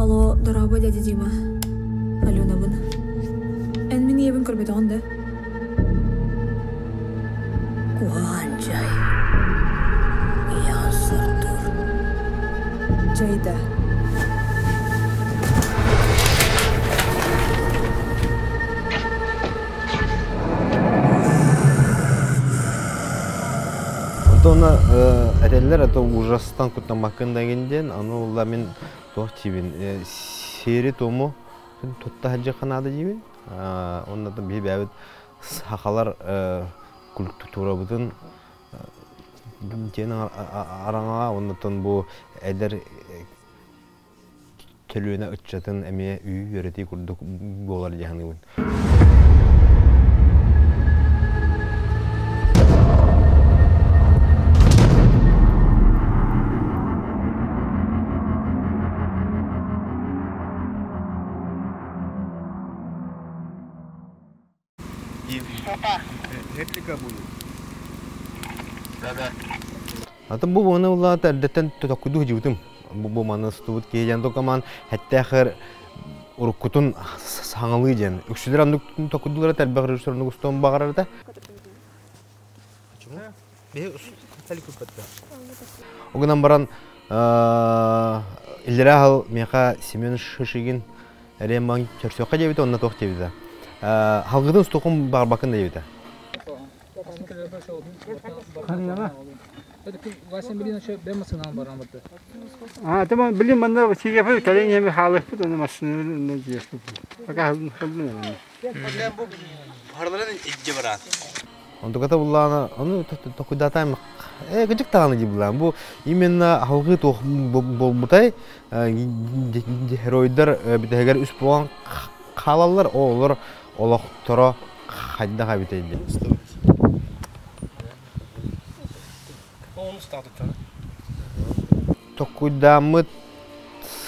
Алло, дорообо, дядя Дима. Аленабын. Эн мин ийэбин көрбөтөҕүн да? Куһаҕан дьай. Ийэҕин сордуур. Дьайда. Онтон этэллэр это ужастан куттаммаккын да диэн, аны улла мин туох диибин, сиэри-туому тутта сылдьыахха наада диибин. Онно биһи бэйэбит сахалар культурабытын диэн араҥаҕа оннуттан бу эдэр көлүөнэ ыччатын эмиэ үөрэтии курдук буолар дии саныыбын. Реплика будет. Да-да. Аты бу маны улаата эрдэттэн токкуду хыдьыбытым. Бу маны устубут киһи диэн токаман хеттээхэр уруккутун саҥалыы диэн. Үксүлэр оннук токкудулара элбэх режиссер оннук устуон баҕарар Ол гынан баран иллэрээ аһыл миэхэ Семен Шишигин эриэн көрсүөххэ диэбитэ онно туох диэбитэ. Халгытын устуохум баҕарбаккын да диэбитэ. А, это блин, манна сигэпэ кэлин эми хаалыппыт, оны массыына диэспит. Пока хылдын. Барыларын илдьэ бараат. Онтуката буллаана, ону токуйдаатаам кыдьык даҕаны дии буллаан. Бу именно алгыы туох буолбутай геройдар бүтэһигэр үс буолан хаалаллар, олор олохторо хайдах эбитэй диэн. Токуйдааммыт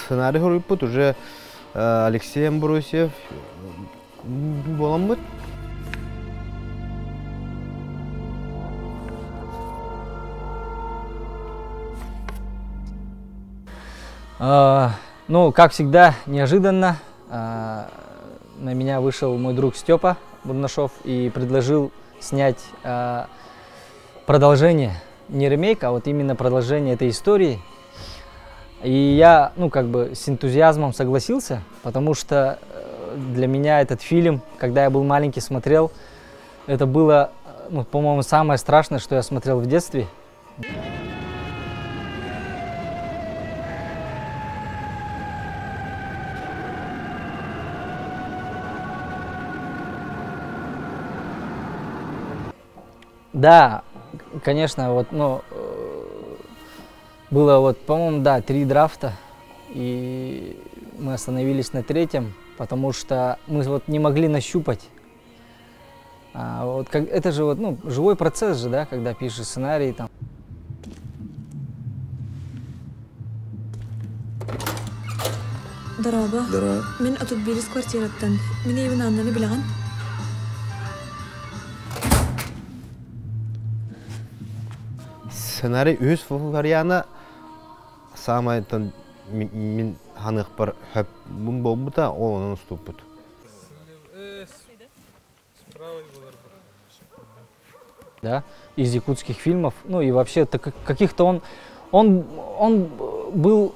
сценарий суруйбут уже Алексей Амбросьев буоламмыт. Ну, как всегда, неожиданно на меня вышел мой друг Степа Бурнашов и предложил снять продолжение, не ремейк, а вот именно продолжение этой истории. И я, ну, как бы с энтузиазмом согласился, потому что для меня этот фильм, когда я был маленький, смотрел, это было, ну, по-моему, самое страшное, что я смотрел в детстве. Да, конечно, вот, ну, было вот, по-моему, да, 3 драфта, и мы остановились на 3-м, потому что мы вот не могли нащупать. А, вот как, это же вот, ну, живой процесс же, да, когда пишешь сценарий там. Дорообо. Дорообо. Мин 31 квартираттан. Мин ийэбин Аннаны билэҕин? Сценарий үһүс вариана саамай мин ханыахпар хөп буолбута, ол онон уступпут. Да, из якутских фильмов, ну и вообще так, каких-то он был,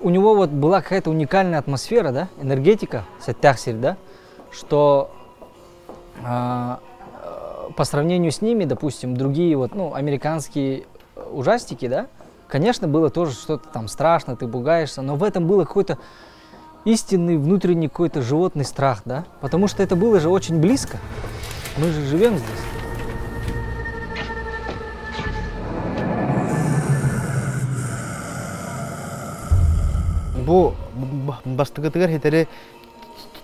у него вот была какая-то уникальная атмосфера, да, энергетика, сеттяхсиль, да, что по сравнению с ними, допустим, другие вот, ну, американские ужастики, да, конечно, было тоже что-то там страшно, ты пугаешься, но в этом было какой-то истинный внутренний какой-то животный страх, да, потому что это было же очень близко, мы же живем здесь. Бу бастыгытыгар хитери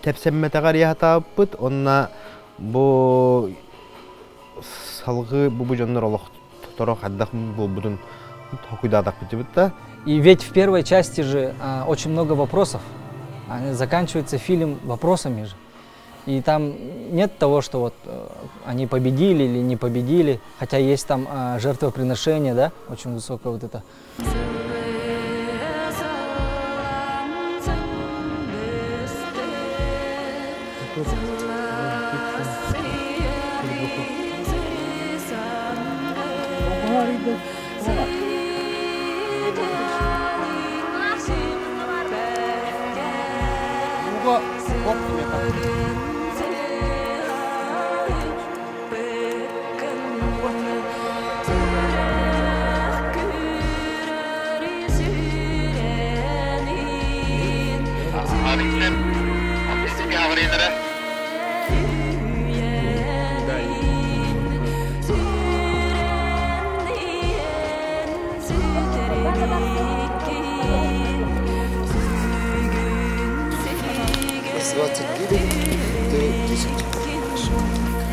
тэпсэммэтэҕэр яһатаабыт, онна бу салгыы бу дьоннор олохторо хайдах буолбутун токуйдаатахпыт. И ведь в первой части же очень много вопросов. Заканчивается фильм вопросами же. И там нет того, что вот они победили или не победили, хотя есть там жертвоприношение, да, очень высокое вот это.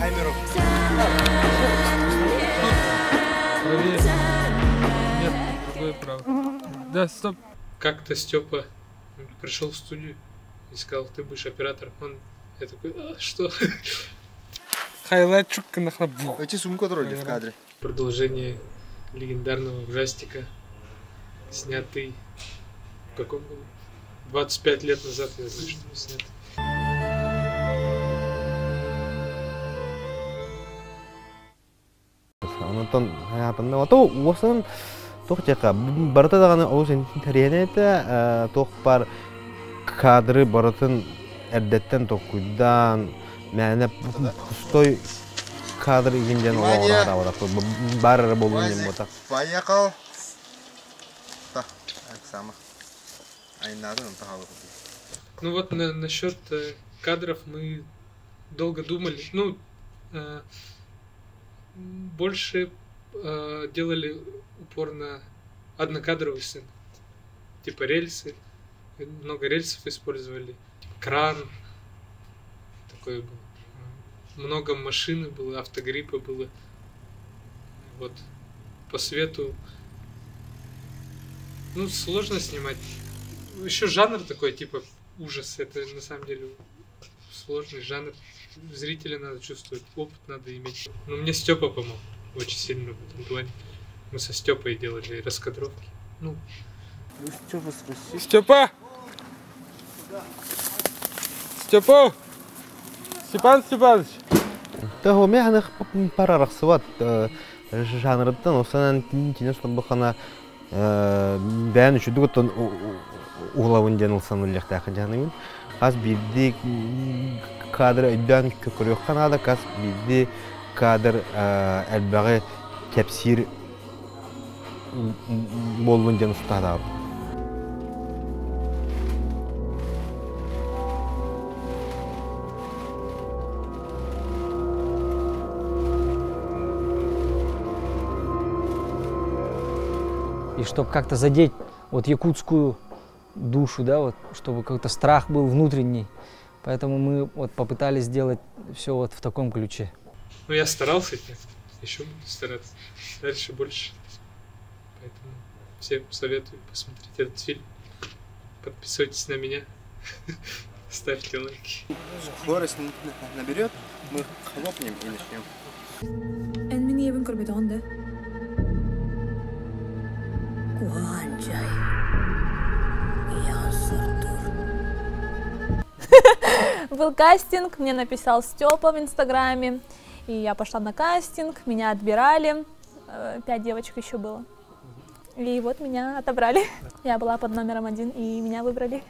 Камеру. Правее. Нет, другое право. Да, стоп. Как-то Степа пришел в студию и сказал, ты будешь оператором. Он, я такой, а, что? Хайлайт Эти сумку тролли в кадре. Продолжение легендарного ужастика, снятый в каком году? 25 лет назад, я знаю, что он снят. Онтон ото туох диэххэ барыта даҕаны олус интэриэһинэй этэ, туох баар кадры барытын эрдэттэн толкуйдаан, мээнэ пустой кадр игин диэн олоҕун баар эрэ буоллун диэн буолбатах. Поехал. Ну вот насчет кадров мы долго думали. Ну, больше делали упор на однокадровый сцены. Типа рельсы. Много рельсов использовали. Кран. Такое было. Много машины было, автогриппа было. Вот. По свету. Ну, сложно снимать. Еще жанр такой, типа ужас. Это на самом деле сложный жанр. Зрителя надо чувствовать, опыт надо иметь. Но мне Степа помог очень сильно в этом плане. Мы со Степой делали раскадровки. Ну. Степа, спроси. Степа! Степа! Степан Степанович! Того мен пара рахсыват жанрыттан осанан тинес бахана бән үчүдүк углавын ден ылсан үллэхтээхин жаныбын. Хас биирдии кадр өйдөөн көрүөххэ наада, хас биирдии кадр элбэҕи кэпсиир буоллун диэн устаатаабыт. И чтобы как-то задеть вот якутскую душу, да, вот, чтобы какой-то страх был внутренний. Поэтому мы вот попытались сделать все вот в таком ключе. Ну, я старался, еще буду стараться. Дальше больше. Поэтому всем советую посмотреть этот фильм. Подписывайтесь на меня, ставьте лайки. Скорость наберет, мы хлопнем и начнем. Был кастинг, мне написал Степа в Инстаграме, и я пошла на кастинг, меня отбирали, 5 девочек еще было. И вот меня отобрали. Я была под номером 1, и меня выбрали.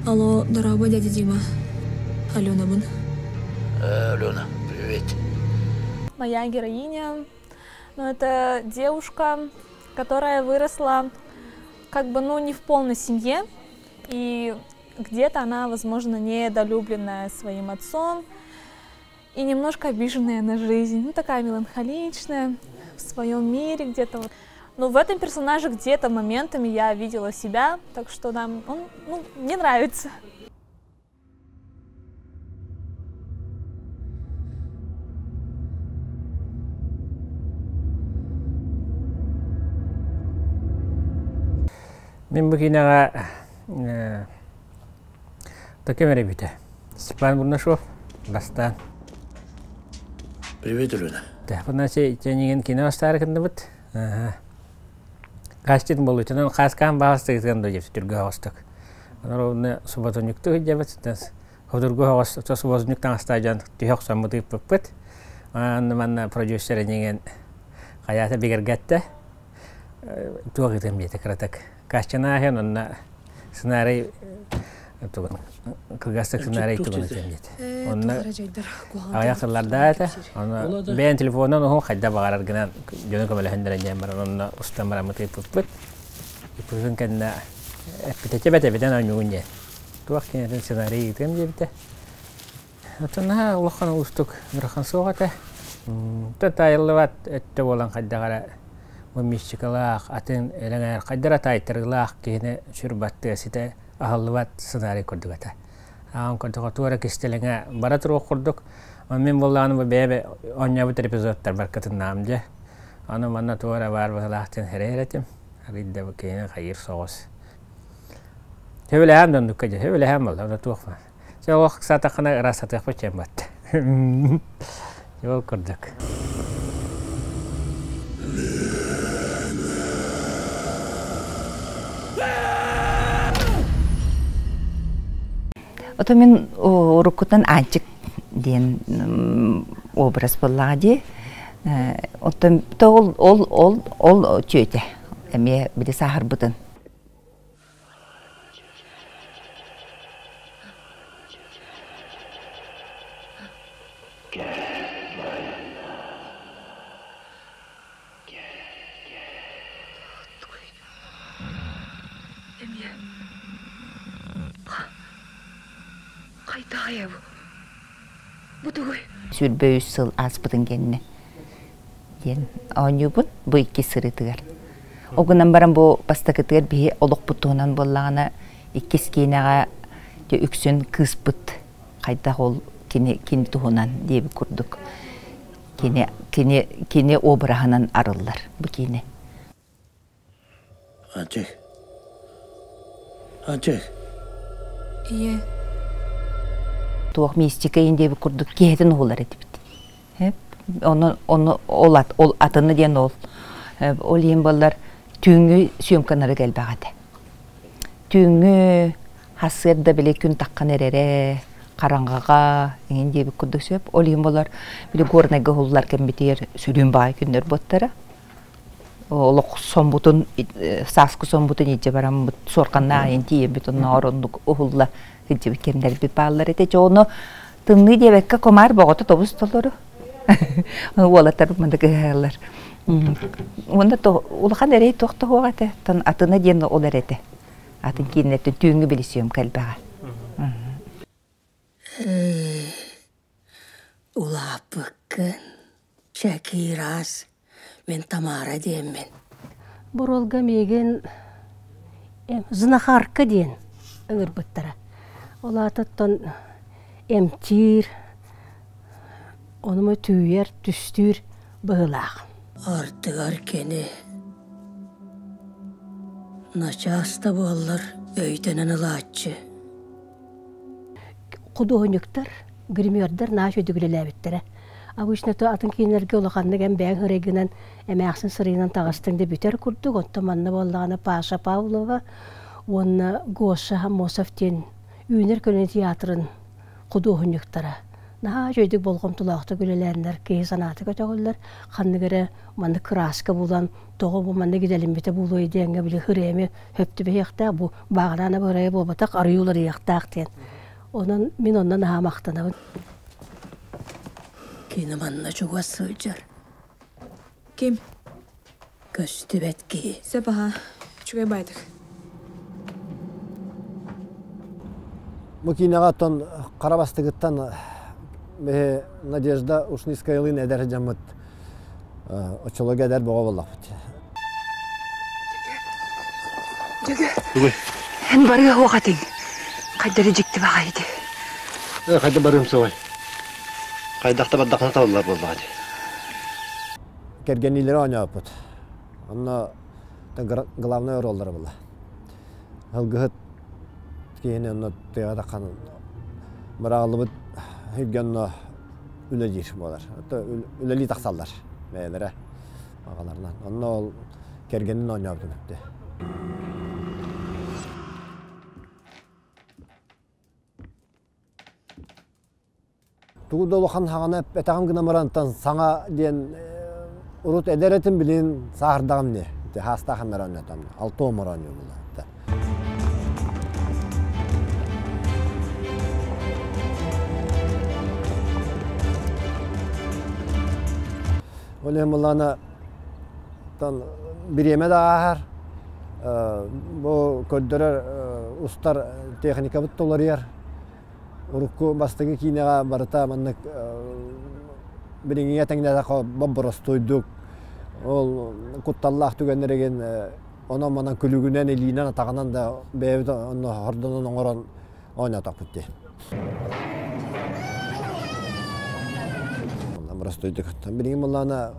Алло, дорогой дядя Дима. Алена бун. Алена, привет. Моя героиня, ну, это девушка, которая выросла как бы, ну, не в полной семье, и где-то она, возможно, недолюбленная своим отцом и немножко обиженная на жизнь, ну, такая меланхоличная, в своем мире где-то. Вот. Но в этом персонаже где-то моментами я видела себя, так что нам он, ну, мне нравится. Мен бу кинеҕэ таким эребите. Степан Бурнашов, бастан. Привет, Алена. Да, бұна сен кино астары кындыбыт. Кастинг болу, тенен каскан бағасты кеткен да деп түргө ағыстық. Онор оны субботонюкту хиджабат, Судургу оҕос сосвозник таҥастаах дьон түһэ охсоммут ыыппыппыт. Онно манна продюсер эниҥэн хайаата бигэргэттэ. Туох ыытыам диэтэ кыратык. Каччанааһын онно сценарий тугун кылгастык сценарий тугун ыытыам диэтэ. Онно аҕыйах сыллардаах этэ. Онно бэйэн телефонунан уһун хайда баҕарар гынан дьону көмөлөһүннэрэн диэн баран онно устан бараммыт ыыппыппыт. Ыыппытын кэннэ эппитэ бэтэбитэн оонньуугун диэн. Туох кинэтин сценарий ыытыам диэбитэ. Оттон наһаа улахан уустук ыарахан суох этэ. Оттон таайыллыбат өттө буолан хайдах эрэ бу мистикалаах, атын элэҥээр хайдара таайтарыылаах киһини сүр баттыа ситэ аһыллыбат сценарий курдук этэ. Аан курдук туора кистэлэҥэ бара туруох курдук. Мин буоллаҕына бу бэйэ оонньообут эпизодтарбар кытыннаам дьэ. Аны манна туора баар быһылаах диэн эрэйэр этим. Арыйда бу киһини хайыыр соҕус. Сөбүлэһэм да оннукка дьэ, сөбүлэһэм буолла, онно туох баар. Чэ, ол ыксаатаххына ыраастатыахпыт диэн батта. Ол курдук. Ото мин уруккутан Аанчык диэн образ буоллаҕа дии. Оттон ол ол ол ол түөтэ эмиэ били сааһырбытын. Сүүрбэ үс сыл ааспытын кэннэ диэн оонньуубун бу иккис сырыытыгар. Ол гынан баран бу бастакытыгар биһи олохпут туһунан буоллаҕына иккис киинэҕэ дьэ үксүн кыыспыт хайдах ол кини кини туһунан диэбит курдук кини кини кини обраһынан арыллар бу киинэ. Анчык. Анчык. Ийэ. Туох мистика иин диэбит курдук киһитин уһулар этибит. Ону, ону ол, ат, ол атыны диэн ол. Ол иһин буоллар түүҥҥү съемкалары элбэх этэ. Түүҥҥү хасыар да били күн таххан эрэрэ, хараҥаҕа иҥин диэбит курдук сөп. Ол иһин буоллар били Горнайга уһуллар кэммитигэр сүрүн баай күннэр буоттара. Олох сомбутун сааскы сомбутун илдьэ бараммыт суорҕаннаах айан тиийэммит оннооҕор оннук уһулла сылдьыбыт кэмнэрбит бааллар этэ. Дьэ ону тымныы диэбэккэ комар боҕото тобус толору. Уолаттар мындык ыһаллар. Уонна улахан эрэй туох да суох этэ. Атына диэн ол эрэ этэ. Атын кииннэртэн түүҥҥү билисиэм кэлбэҕэ. Улааппыккын, Чэкиирас, мин Тамара диэммин. Буруолга миигин знахарка диэн ыҥырбыттара. Ол аатыттан эмтиир, онума түүйэр, түстүүр быһыылаах. Ардыгар кини начаас да буоллар өйдөнөн ылааччы. Худуоһунньуктар, гримердэр нааш өйдүгүлэлээбиттэрэ. Обычно то атын кииннэргэ улаханнык эн бэйэҥ ырайгынан эмээхсин сырыынан таҕыстыҥ да бүтэр курдук, оттон манна буоллаҕына Паша Павлова уонна Гоша Аммосов диэн үүнэр көлүөнэ театрын худуоһунньуктара наһаа үчүгэйдик болҕомтолоохтук үлэлээннэр киһи санаата көтөҕүллэр, ханнык эрэ маннык кырааска булан тоҕо бу маннык идэлиммитэ буолуой диэҥҥэ били ырыаны хөп түбэһиэхтээх бу бааҕынаан абырайа буолбатах арыйыы уларыйыахтаах диэн онон мин онно наһаа махтанабын Кини манна чугас сылдьар. Ким? Көстүбэт киһи. Сөп аһа. Үчүгэй баайдык. Бу киинэҕэ оттон хара бастыгыттан Надежда Ушницкаялыын эдэр дьаммыт оччолорго эдэр бөҕө буоллахпыт. Дьөгү. Эн барыа суох этиҥ. Хайдары дьикти баҕайы ити. Хайда барыам суоҕай. Хайдах да бардахына табыллар буоллаҕа дии. Кэргэнниилэри оонньооппут. Онно главный оруоллара буолла. Ылгыһыт киһини онно тыаҕа таххан быраҕыллыбыт сиргэ онно үлэлиир буолар. Үлэлии тахсаллар бэйэлэрэ аҕаларынан. Онно ол кэргэнин оонньообутун өттө. Тугу да улахан хаҕана этэҕим гына барантан саҥа диэн урут эдэр этим билин сааһырдаҕым не. Хаастаах эмэрон алты оморон була. Ол иһин буллаана тан бириэмэ да ааһар, бу көрдөрөр устар техникабыт толоруйар. Урукку бастакы киинэҕэ барыта маннык билиҥҥигэ тэҥнээтэххэ боппоростуойдук ол кутталлаах түгэннэригин онон-манан күлүгүнэн, илиинэн, атаҕынан да бэйэбит онно хордонон оҥорон оонньоотохпут дии. Боростуойдук. Билигин буоллаҕына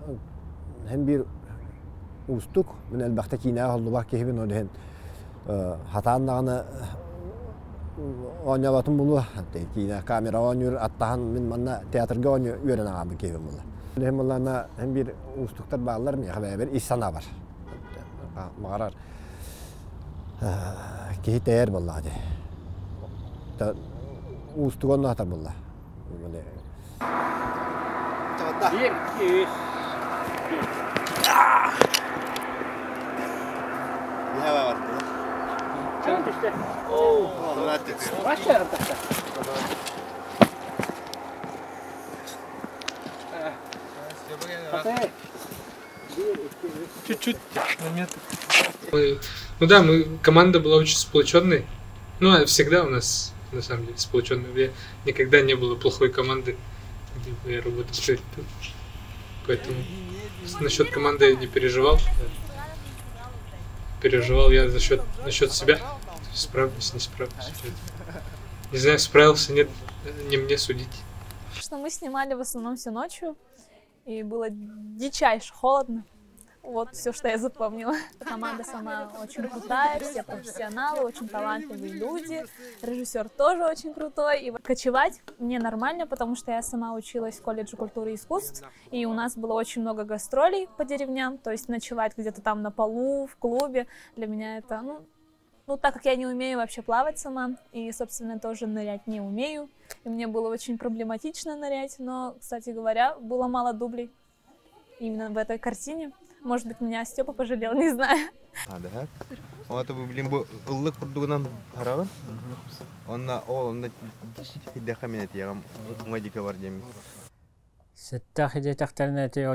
һин биир уустук, мин элбэхтэ киинэҕэ холлубах киһибин, ол иһин хатаан даҕаны оонньооботум булуо. Киинэ камера оонньуур аттаһан мин манна театрга оонньуу үөрэнэн хаалбыт киһибин буолла. Иһин буоллаҕына һин биир уустуктар бааллар миэхэ бэйэбэр ис санаабар. Баҕарар киһи тэйэр буоллаҕа дии. Уустуга онно сатар буолла. Биир, үс. Чуть-чуть на метр. Мы, ну да, мы, команда была очень сплоченной. Ну, а всегда у нас, на самом деле, сплоченная. Никогда не было плохой команды, где бы я работал. Поэтому насчет команды я не переживал. Переживал я за счет, насчет себя. Справлюсь, не справлюсь. Не знаю, справился, нет, не мне судить. Что мы снимали в основном все ночью, и было дичайше холодно. Вот все, что я запомнила. Команда сама очень крутая, все профессионалы, очень талантливые люди. Режиссер тоже очень крутой. И кочевать мне нормально, потому что я сама училась в колледже культуры и искусств, и у нас было очень много гастролей по деревням, то есть ночевать где-то там на полу, в клубе, для меня это, ну, ну, так как я не умею вообще плавать сама, и, собственно, тоже нырять не умею, и мне было очень проблематично нырять, но, кстати говоря, было мало дублей именно в этой картине. Может быть, меня Степа пожалел, не знаю. Да. Онто бу билин бу ыллык курдугунан харабын. Онна ол онна хидеха мен этиягам уңа дика бар диэмин. Сэттэх идиэтэхтэринэ ити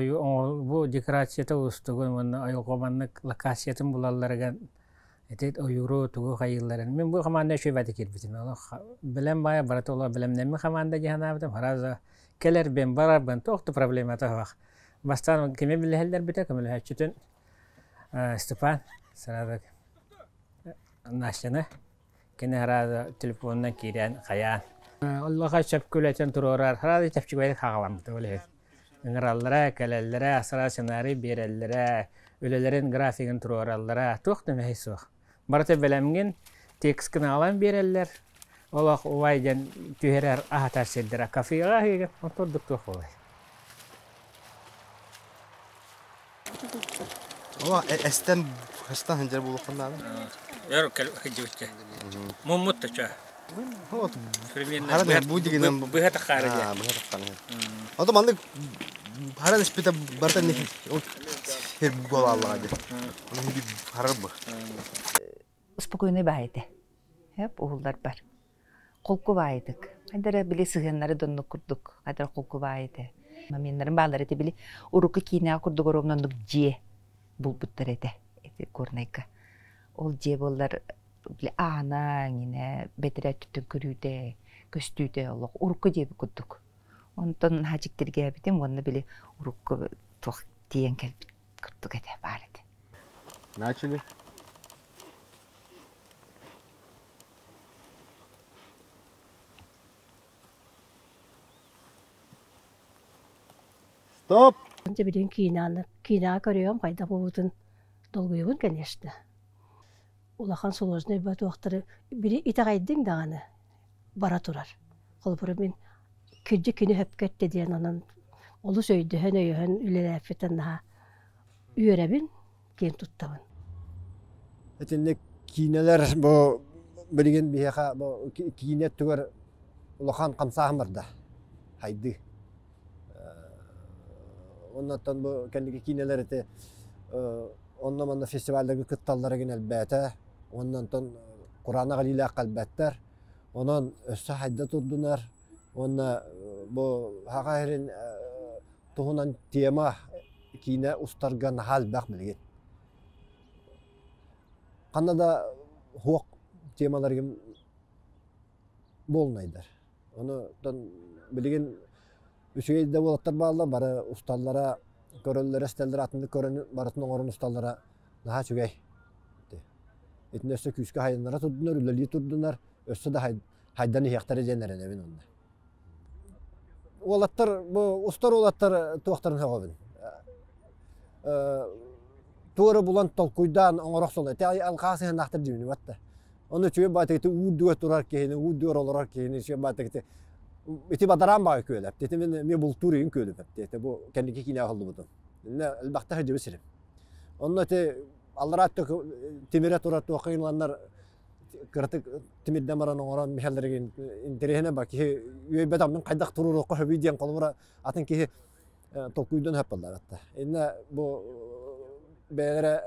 бу декорацията уустугун уонна ойуҕа локациятын булалларыгар ити ойууру тугу хайыылларын. Мин бу хамаанда үчүгэйбэтик киирбитим. Билэн баайа барыта олох бэлэмнэммит хамаанда дии санаабытым. Сразу кэлэрбин, барарбын туох да проблемата суох. Бастаан кими билиһэллэрбитэ көмөлөһөөччүтүн Степан сразу Настяны кини сразу телефонунан киирэн хайаан Оллоха сөпкүлэтэн туруорар сразу чэпчэкибэйдик хаҕаламмыта ол иһин. Ыҥыраллара, кэлэллэрэ, сразу сценарий биэрэллэрэ, үлэлэрин графигын туруораллара, туох да мэһэй суох. Барыта бэлэмҥин текскин аҕалан биэрэллэр. Олох убай диэн түһэрэр аһатар сирдэрэ кафеҕа аһыыгын, онтон туох буолай. О, эстен эстен ханжар булуоххун наада. Өр кэлдьибитте. Муммут та ча. Вот. Примерно быһа тахаары дии. Быһа тахаары. Ото маннык харан испите барта не хер буолааллаҕа дии. Оны харар бу. Спокойный баайыты. Хеп уһуллар бар. Холку баайытык. Хайдара били сыһыаннары доннук курдук. Хайдара холку баайыты. Моменнарын баалар эти били уруку киинэҕэ курдук оруобунаннык дьиэ булбуттар этэ. Эти Горнайга. Ол дьиэ буоллар били аана иҥинэ бэтэрээ өттүттэн көрүүтэ, көстүүтэ олох урукку диэбит курдук. Онтон наһаа дьиктиргээбитим уонна били урукку туох тиийэн кэлбит курдук этэ баар этэ. Начали. Стоп! Дьэ билигин киинэни киинэҕэ көрүөм хайдах буолбутун долгуйабын конечно. Улахан сложнай туохтары били итэҕэйдиҥ даҕаны бара турар. Холобура мин кырдьык кини сөпкө эттэ диэн онон олус өйдөһөн өйөһөн үлэлээппитин наһаа үөрэбин, киэн туттабын. Итинник киинэлэр бу билигин биһиэхэ бу киинэ өттүгэр улахан хамсааһын барда. хайдыы. Оннуттан бу кэнники киинэлэр ити онно-манна фестивалларга кытталлара гин элбээтэ. Уонна онтон кураанах илиилээх кэлбэттэр. Онон өссө хайда турдунар. Уонна бу Саха сирин туһунан тема киинэ устарга наһаа элбэх билигин. Ханна да суох темаларгын буолунайдар. Ону билигин үчүгэй да уолаттар бааллар, бары усталлара, көрөллөрө, истэллэрэ, атыннык көрөн барытын оҥорон усталлара наһаа үчүгэй. Итини өссө күүскэ хайыннара турдунар, үлэлии турдунар, өссө да хайдан иһиэхтэрэ диэн эрэнэбин онно. Уолаттар, бу устар уолаттар туохтарын сөҕөбүн. Туора булан толкуйдаан оҥоро охсоллор. Ити алҕаас ыһыннаахтар дьиҥин батта. Ону үчүгэй баатыгыты уурдуга турар киһини, уурдугар олорор киһини үчүгэй баатыгыты ити бадараан баҕа күөлэп. Ити мин эмиэ бултуур үйүн күөлүм эпти. Бу кэнники киинэ оһоллубутум. Инне элбэхтэ сылдьыбыт сирим. Онно ити аллараа тимирэ турар туохха гынланнар кыратык тимирдэн баран оҥорон миһэллэригин интэриэһинэ ба киһи үөйбэтэх мин хайдах туруоруохха сөбүй диэн холобура атын киһи толкуйдан сөп атта. Инне бу бэйэлэрэ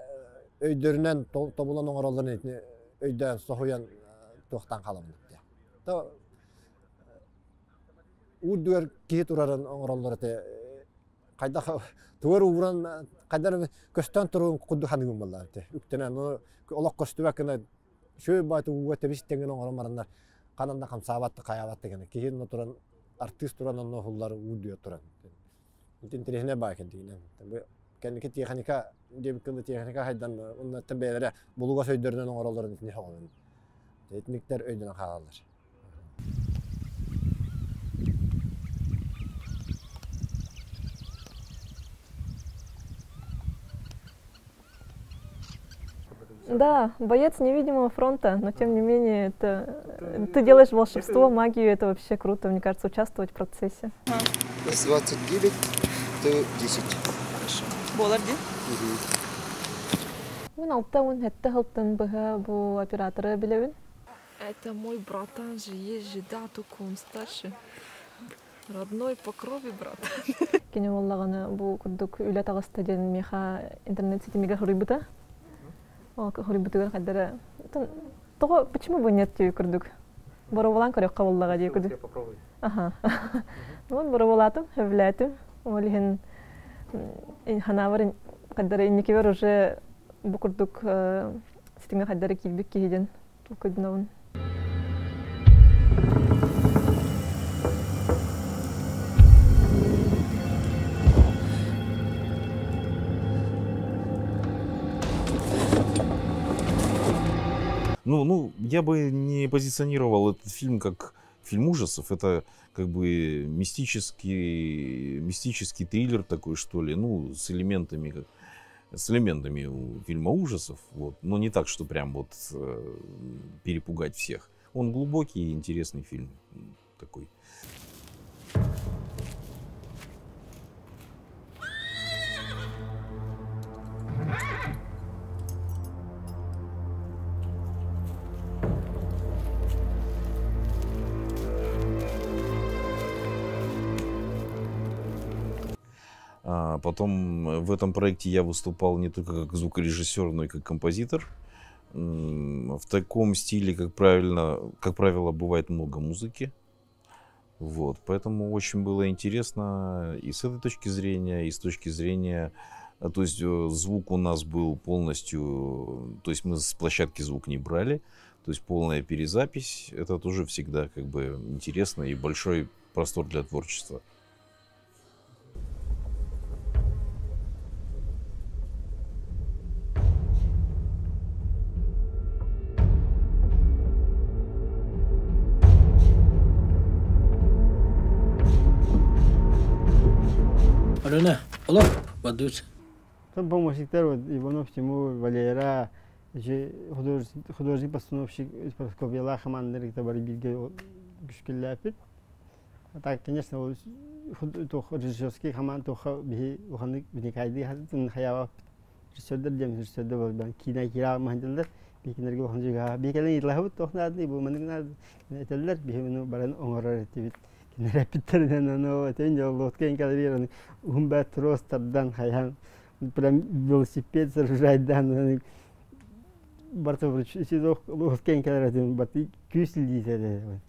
өйдөрүнэн тобулан оҥороллорун итини өйдөөн соһуйан туохтаан хаалабын. То уурдугар киһи турарын оҥороллор этэ хайдах тугар ууран хайдар көстөн туруун курдук ханыгын буолла этэ үктэнэн олох көстүбэт гына шөй бааты ууга тэбис тэҥин оҥорон бараннар ханан да хамсаабат хайаабат гына киһи онно туран артыыс туран онно уһуллар уурдуйа туран интэриэһинэй баа кэлдигинэн кэнники техника диэбит кылы техника хайдан оннуттан бэйэлэрэ булугас өйдөрүнэн оҥороллорун итини сөҕөбүн итиниктэр өйдөнөн хаалаллар. Да, боец невидимого фронта, но тем не менее это ты делаешь волшебство, магию, это вообще круто, мне кажется, участвовать в процессе. С 29 до 10. Хорошо. Буолар дии? Мин 67 сылтан быһа бу операторы билэбин. Это мой братан же есть же, да, только он старше. Родной по крови брат. Кини буоллаҕына бу курдук үлэ таҕыста диэн миэхэ интернет ситимигэр суруйбута. Ол суруйбутугар хайдара тоҕо почему бы нет дии курдук. Боруобалаан көрүөххэ буоллаҕа дии курдук. Аха. Вот боруобалаатым, сөбүлээтим. Ол иһин ханаабар хайдара инникибэр уже бу курдук ситимҥэ хайдара киирбит киһи диэн толкуйданабын. Ну, я бы не позиционировал этот фильм как фильм ужасов. Это как бы мистический триллер такой, что ли, ну, с элементами фильма ужасов, вот, но не так, что прям вот перепугать всех. Он глубокий и интересный фильм такой. А потом в этом проекте я выступал не только как звукорежиссер, но и как композитор. В таком стиле, как правило, бывает много музыки. Вот, поэтому очень было интересно и с этой точки зрения, и с точки зрения, то есть звук у нас был полностью, то есть мы с площадки звук не брали, то есть полная перезапись, это тоже всегда как бы интересно и большой простор для творчества. Алена, алло, бадут. Там помощниктар вот Иванов Тимур, Валера, художник-постановщик Прасковья командалар бары бииргэ күскүллээпит. А так, конечно, режиссерский команда тоха биһи уханнык биникайды хатын хаява режиссердер дем режиссердер бол кина кира махандылар бикинерге улахан жыга бикелен итлахыбыт тохнады бу маннык этеллер биһи баран оҥорор этибит. Эппиттеринэн аны этен лодка кэлэр уһун бэт трос тардан хайан прям велосипед саржайдан барта лодка кэлэр барты күүс илдиитэ.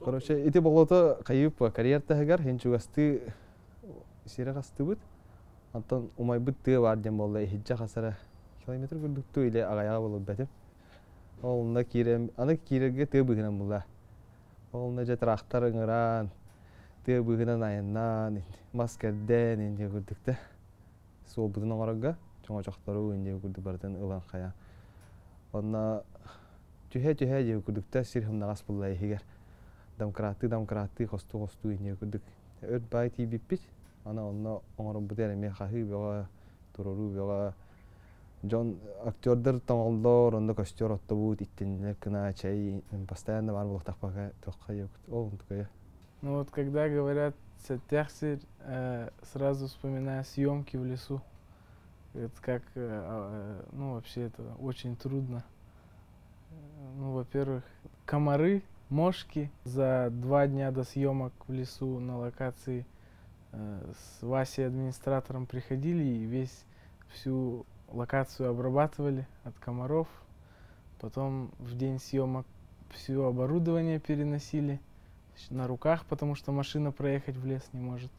Короче, ити болото кайып карьер таһыгар хин чугасты сире хастыбыт. Антон умайбыт тыа бар дем болла иһиджа хасара километр күрдүктүү или агаяга болуп бетим. Ол кирем, аны кирерге тыа быгынан була. Ол же трактор ыңыран, тыа быгынан айыннан, маскерден инде күрдүктө. Сол бутун оңорога, чоңо чохтору инде күрдүк бартын ылан хая. Онна түһэ-түһэ же күрдүктө сир хымнагас булла ихигер. Дамкраты, дамкраты, хосту-хосту инде күрдүк. Өт бай тибиппит. Ана онно оңорон бутер эме хахы бега, турору бега. Жон актердер тоңолдор, онда костер оттобут, иттенлер кына чай, постоянно бар булук тақпака тоққа yok. Ол такое. Ну вот когда говорят «Сеттяхсир», сразу вспоминаю съемки в лесу. Это как, ну вообще это очень трудно. Ну, во-первых, комары, мошки. За 2 дня до съемок в лесу на локации с Васей администратором приходили и всю локацию обрабатывали от комаров. Потом в день съемок все оборудование переносили на руках, потому что машина проехать в лес не может.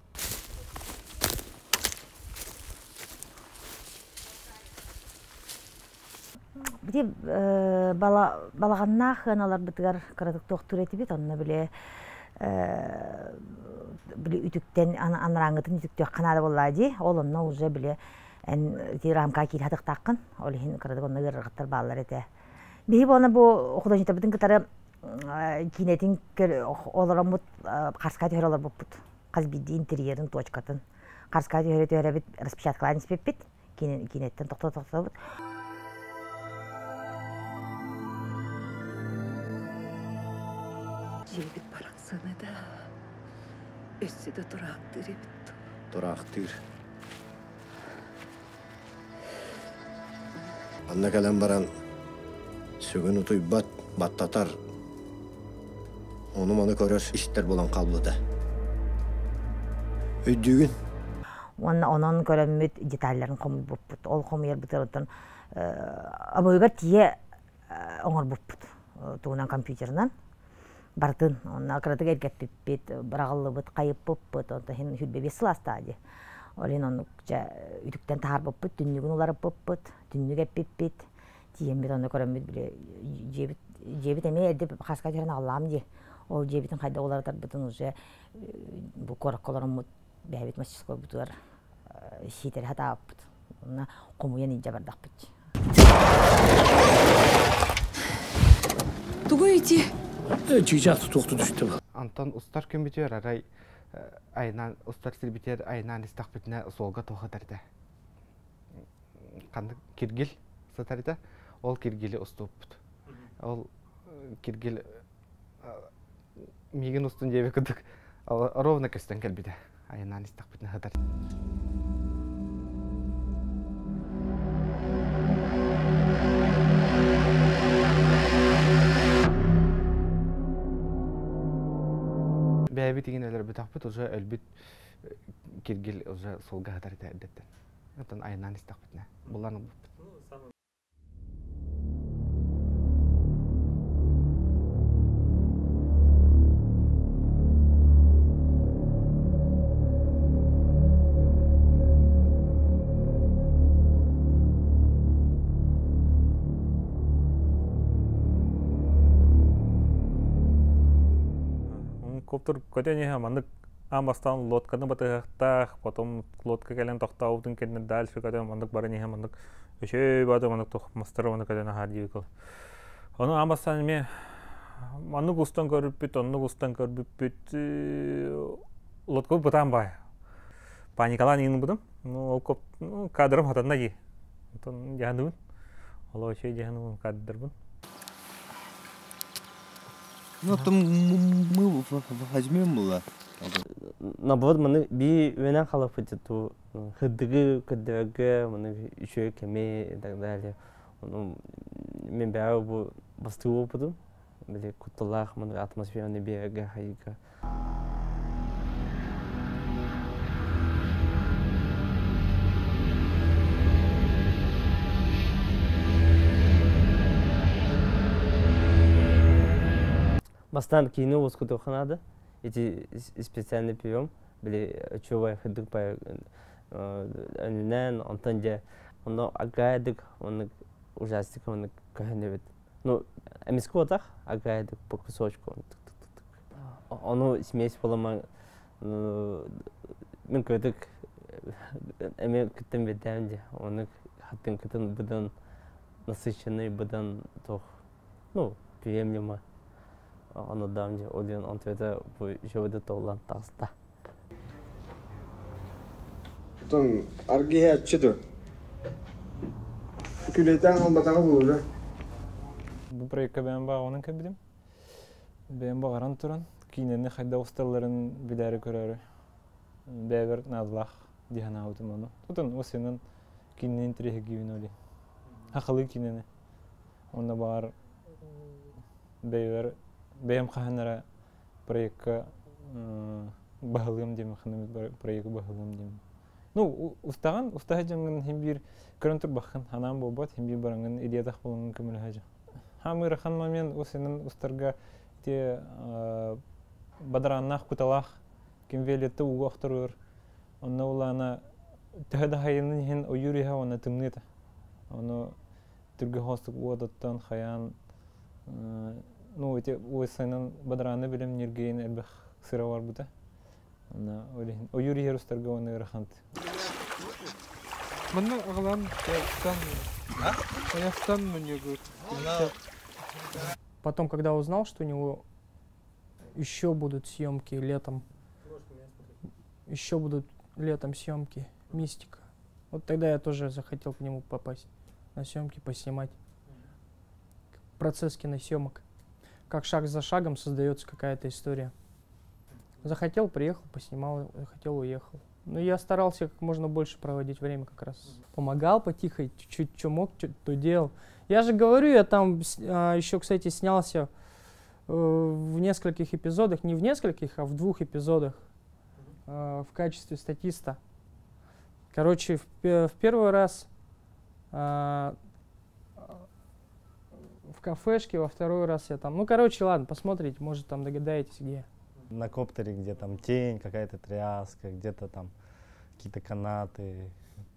Бити балаганна хыналар бытыгар кыратык тоқтур этибит, онна биле биле үтүктен анраңытын үтүктө канада боллади, ол онна уже биле эн рамка кил хатык таккын, ол хин кыратык онна ыргыттар баллар эте. Биһи бона бу художник битин кытары кинетин олоромут карска түһөр олор буппут. Каз бидди интерьерин точкатын. Карска түһөрө түһөрө бит распечаткаларын испеппит. Кинеттен токто токтобут. Жебит барақсаны да, өссі де тұрақтыр ебіт. Тұрақтыр. Анна кәлем баран сүгін ұтуйбат, баттатар. Оны маны көрөр истер болан қалбыда. Өйдүгін. Онан көрөммүт детальларын комуй буппут. Ол комуйар бытырыттан абойгар тие оңор буппут. Тугунан компьютерынан. Бартын, онна кыратык эргеппиппит, барагаллыбыт, кайыппыппыт, онта хин хүлбе бес сыластади. Олин оны үтүктен тахар буппут, түннүгүн уларыппыппыт, түннүг эппиппит. Тиембит онна көрөммүт биле жебит, жебит эме эрдип хаска жерин аллам ди. Ол жебитин кайда уларатар бытын уже бу корокколоруммут бэбит мастерской бутуар ситер хатааппыт. Онна комуян инжа бардакпыт. Тугу ити? Чичак тукту түштү. Антон устар көмбүтөр арай айнан устар силбитер айнан истакпитне солга тохатарда. Канды киргил сатарда, ол киргили уступпут. Ол киргил мигин устун жебе кыдык ровно көстөн келбиде. Айнан истакпитне хатар. Бәйбит деген өлөр бутакпыт уже өлбүт киргил уже солга хатар деттен. Отон айнан истакпитне. Буланы буппут. Коптер көтене мандык амбастан лодканы батыгактах, потом лодка келен токтаутун кенне дальше көтен мандык бары мандык өчөй баты мандык тох мастер мандык көтен хади кыл. Оны амбастан ме мандык устан көрүп бүт, оннук устан көрүп бүт, лодка бутан бай. Паникалаан иҥин ылбытым. Ну, ол коп, ну, кадрым хатанна дии. Онтон дьаһаныбын. Олоо үчүгэй дьаһаныбын кадрдарбын. Ну, там мы возьмем было. Наоборот, маны би үөнэн халаппыт ту хыддыгы көрдөргө, маны үчүгэй кэми и так далее. Ону мен бэйэ бу бастыы опытым. Били кутталаах маны атмосфераны биэргэ хайыга. Бастаан киини уоскутуохха наада. Ити специальный прием. Били үчүгэй хырдык бай өнүнэн, онтон дьэ онно агаайдык оннук ужастик оннук көһөнүбүт. Ну, эмискэ отах агаайдык по кусочку. Ону смесь буоламан мин көтүк эми кыттан бэрдээн дьэ оннук хаттын кытын быдан насыщенный быдан туох ну приемлемо ону даам дьэ ол онтуйата бу еще толлан таҕыста. Оттон аргыһааччы дуо? Күлэйтээн албатаҕа буолуо. Бу проекка бэйэм баҕабынан кэлбитим. Бэйэм баҕаран туран, киинэни хайдах усталларын билээри көрөөрү бэйэбэр наадалаах дии санаабытым ону. Тутун осенын киинэни интэриэһиргиибин оли. Хахалыы киинэни. Онно баҕар бэйэбэр бэйэм хаһан эрэ проекка баһылыам диэм, ханна проекты баһылыам диэм. Ну, устаҕын, устаһа дьоҥҥун хин биир көрөн турбаххын, ханаан буолбат, хин биир бараҥҥын идеятах буолаҥҥын көмөлөһө дьон. Хаам ыарахан момент усенын устарга ити бадарааннаах куталаах ким Виолетта ууга охторугар онно улаана төһө да хайынын иһин ойуур иһэ уонна тымныыта. Ону түргө хоостук уотуттан хайаан ну ити уойсайынан бадарааны билим ньиргийин элбэх сыра барбыта. Онно ойуур иһэр устарга уонна ыарахант. Манна аҕалан таяқтан муньугут. Потом, когда узнал, что у него еще будут съемки летом, еще будут летом съемки «Мистика», вот тогда я тоже захотел к нему попасть на съемки, поснимать процесс киносъемок. Как шаг за шагом создается какая-то история. Захотел, приехал, поснимал, захотел, уехал. Но я старался как можно больше проводить время как раз. Помогал потихо, чуть-чуть, что мог, чё, то делал. Я же говорю, я там еще, кстати, снялся в нескольких эпизодах, не в нескольких, а в двух эпизодах в качестве статиста. Короче, в первый раз в кафешке, во второй раз я там... Ну, короче, ладно, посмотрите, может, там догадаетесь, где. На коптере, где там тень, какая-то тряска, где-то там какие-то канаты,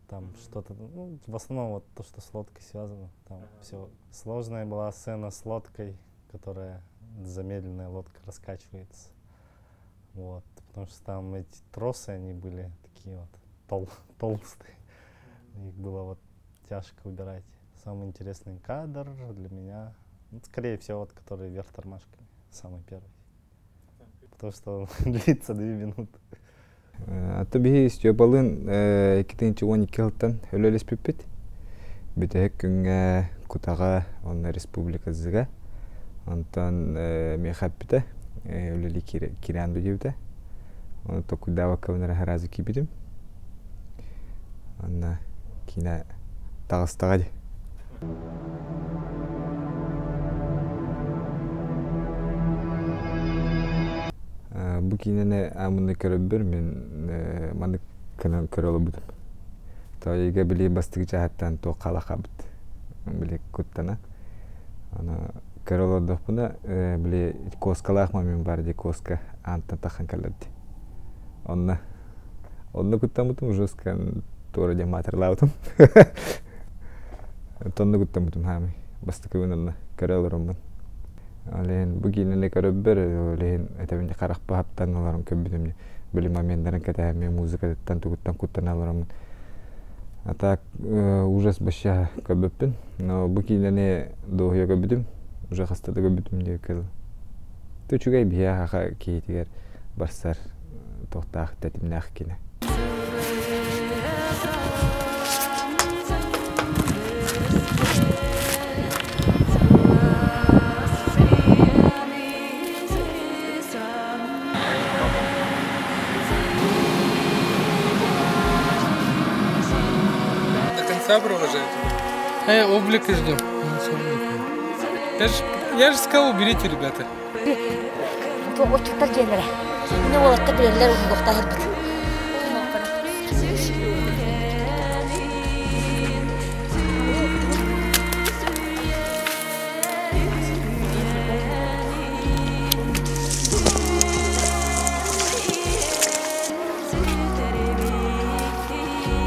там что-то. Ну, в основном вот то, что с лодкой связано. Там все. Сложная была сцена с лодкой, которая замедленная лодка раскачивается. Вот. Потому что там эти тросы, они были такие вот толстые. Их было вот тяжко убирать. Самый интересный кадр для меня, ну, скорее всего, вот, который вверх тормашками, самый первый. Потому что он длится 2 минуты. Аты биһи Степалын 2012 сылтан үлэлэспиппит. Бүтэһик күҥҥэ Кутаҕа уонна республика зыга. Онтон миэхэ эппитэ, үлэлии киирэн диэбитэ. Ону токуйдаабаккабын эрэ сразу киирбитим. Онно киинэ таҕыстаҕа дии. Бу киинэни ааммыны көрөрбөр мин маннык гынан көрө олорбутум. Тоойуга били бастакы чааһыттан туох хаалахабыт били куттана. Аны көрө олордохпуна били куоскалаах момент бар дии куоска аантан тахан кэлэр дии. Онно онно куттаммытым жестко туора диэн маатырлаабытым. Тонно куттаммытым хаамый бастакыбын онно көрө олороммун. Олehen бу киинэни көрөрбөр олehen этэбин харахпа хаптан олорон көрбүтүм били моменттарын кэтэһэммин музыкатыттан тугуттан куттана олороммун. А так ужас баща көрбөппүн. Но бу киинэни дуоһуйа көрбүтүм. Уже хаста да көрбүтүм диэки Үчүгэй биһиэхэ киһитигэр барсар туохтаах тэтимнээх киинэ. Облика ждем. Я же сказал, уберите, ребята. Отчуттар дьиэлэрэ. Мин уолаттар билэллэр уһугуохтаах ирбит.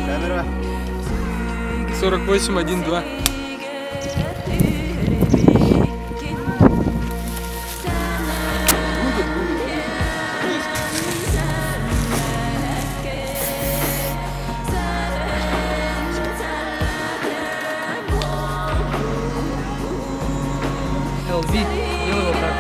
Камера. 48, 1, 2. LV, делай вот так.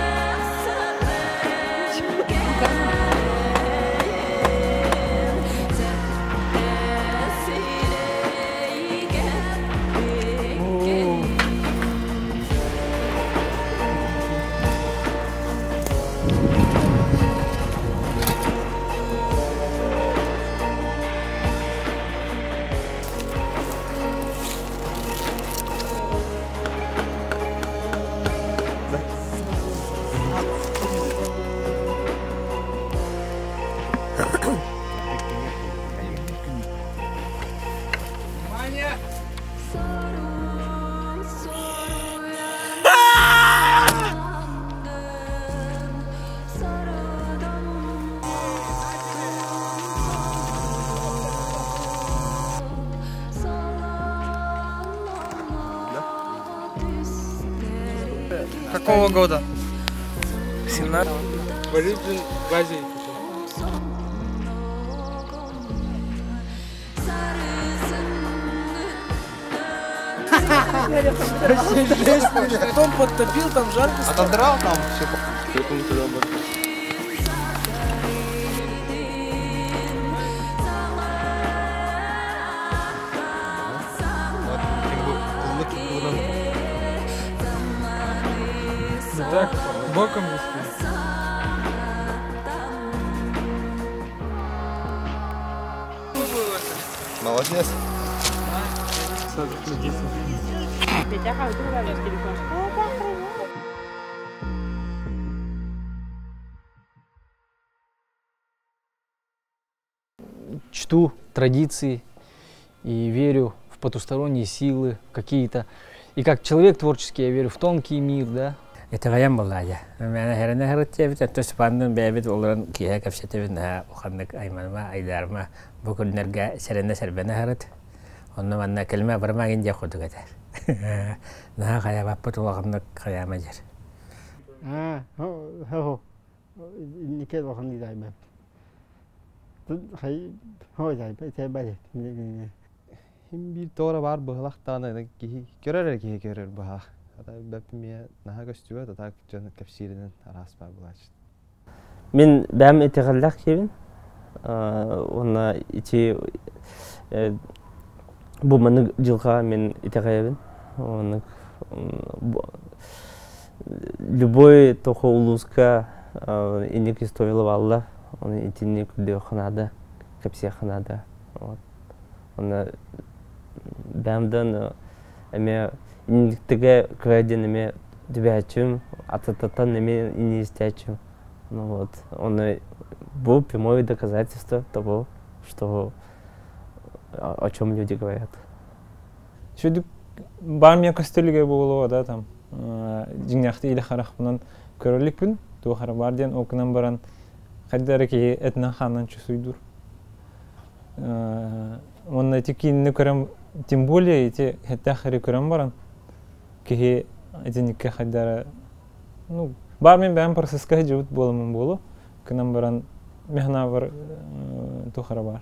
Какого года? 17. Болезнь в Азии. Потом подтопил, там жарко стало. Отодрал там все. Потом туда обратно. Так, боком не стоит. Молодец. Чту традиции и верю в потусторонние силы какие-то. И как человек творческий я верю в тонкий мир, да. Итэҕэйэн буоллаҕа. Мээнэ хэрэнэ хэрэтиэбит, өттө Степанныын бэйэбит олорон киэһэ кэпсэтэбит наһаа улаханнык айманыма, айдаарыма, бу күннэргэ сэрэнэ сэрбэнэ сырыт. Онно манна кэлимэ барыма гин диэх курдук этэр. Наһаа хайаабаппыт улаханнык хайаама дьэр. А, хо, никел улаханнык дайбат. Хай, хо дайбат, дайбат. Хим биир тоҕо баар быһылахтаҕына киһи көрөр эрэ киһи көрөр быһаах. Ата бэппимиэ наһаа көстүбэт, ата дьон кэпсииринэн араас баар булааччы. Мин бэм итэҕэллээх киһибин. Уонна ити бу маннык дьылҕа мин итэҕэйэбин. Оннук любой тохо улууска инник историялар бааллар. Оны итинник көрдүөххэ наада, кэпсиэххэ наада. Вот. Онно бэм эмиэ инниктигэ кыра диэн эмиэ түбэһээччим, атыттан эмиэ иннистээччим. Ну вот, он был прямое доказательство того, что о чем люди говорят. Шүдүк бар мен көстөлүгө буолуо да там дьиҥнээхти илэ харахпынан көрөлүкпүн туох эрэ бар диэн окунан баран хайда эрэ киһи этинэн хаанынан чувствуйдуур. Уонна ити киинини көрөн тем более ити хэттээх эрэ көрөн баран киһи итинникке хайда эрэ ну бар мен бэйэм процесска сылдьыбыт буоламмын буолуо гынан баран мин туох эрэ баар.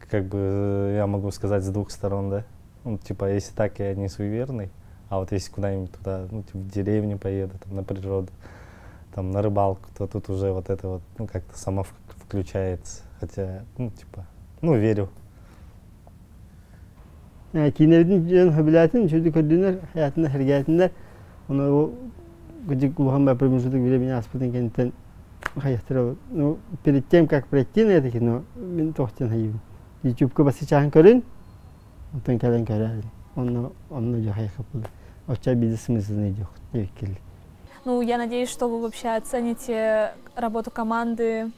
Как бы я могу сказать с двух сторон, да? Ну, типа, если так, я не суеверный, а вот если куда-нибудь туда, ну, типа, в деревню поеду, там, на природу, там, на рыбалку, то тут уже вот это вот, ну, как-то само включается. Хотя, ну, типа, ну, верю. Киинэбитин дьон сөбүлээтин, үчүгэйдик көрдүнэр, хаятына сэргээтиннэр. Ону кырдьык улахан ба промежуток времени ааспытын кэнниттэн хайахтара. Ну, перед тем, как пройти на это кино, мин туох диэн хайыыбын. Ютубка басычааһын көрүн, онтон кэлэн көрөөрүн. Онно онно дьахайхапыл. Очча биди смыслны жоқ диэккил. Ну, я надеюсь, что вы вообще оцените работу команды,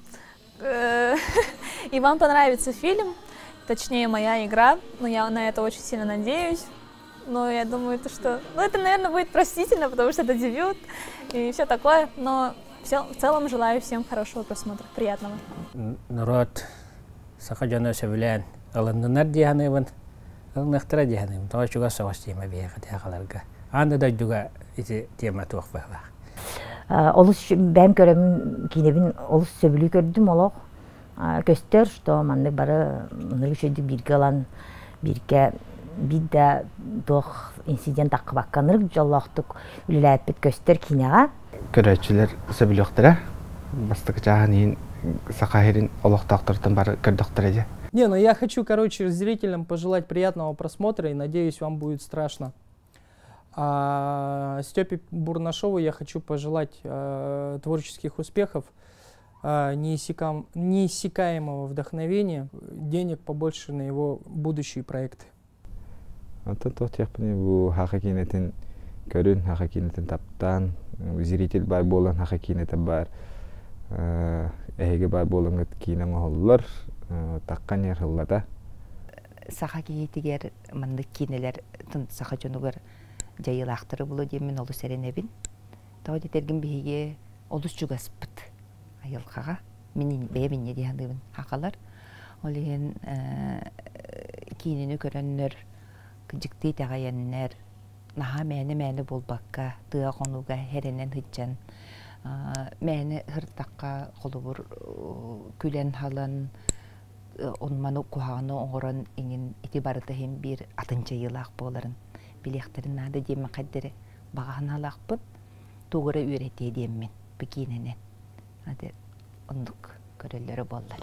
и вам понравится фильм, точнее, моя игра. Но я на это очень сильно надеюсь. Но я думаю, то, что... Ну, это, наверное, будет простительно, потому что это дебют и все такое. Но все, в целом желаю всем хорошего просмотра, приятного. Норуот саха дьоно сөбүлээн ылыннынар дии саныыбын. Ылыныахтара дии саныыбын. Тоҕо чугас соҕус тиэмэ биһиэхэ сахаларга. Аан да дойдуга ити тема туох быһыылаах. Олус бэйэм көрөммүн киинэбин олус сөбүлүү көрдүм олох. Көстөр, что маннык бары ынырык үчүгэйдик бииргэ ылан бииргэ биир да туох инцидент таххыбакка ынырык дьоллоохтук үлэлээппит көстөр киинэҕэ. Көрөөччүлэр сөбүлүөхтэрэ. Бастакы чааһын иһин Саха сирин олохтоохторуттан бары көрдөхтөрө дьэ. Не, ну я хочу, короче, зрителям пожелать приятного просмотра и надеюсь, вам будет страшно. А Степе Бурнашову я хочу пожелать э, творческих успехов, э, неиссякам, неиссякаемого вдохновения, денег побольше на его будущие проекты. Оттон туох диэхпиний бу саха киинэтин көрүн, саха киинэтин таптаан, зритель баар буолан саха киинэтэ баар. Эһиги баар буолаҥҥыт киинэ оҥоһуллар, таххан иһэр сыллата. Саха киһитигэр маннык киинэлэр саха дьонугар дьайыылаахтары булуо диэммин олус эрэнэбин. Тоҕо диэтэргин биһиги олус чугаспыт айылҕаҕа. Мин бэйэм инньэ дии саныыбын хахалар. Ол иһин киинэни көрөннөр, кыдьыктыы итэҕэйэннэр, наһаа мээнэ-мээнэ буолбакка, тыа хонууга эрэнэн сылдьан, мээнэ сырыттахха холобур күлэн-халан, онманы куһаҕаны оҥорон иҥин ити барыта иһин биир атын дьайыылаах буоларын билиэхтэрин наада диэммин хайдары баҕа санаалаахпын тугу эрэ үөрэтиэ диэммин бу киинэнэн оннук көрөллөрө буоллар.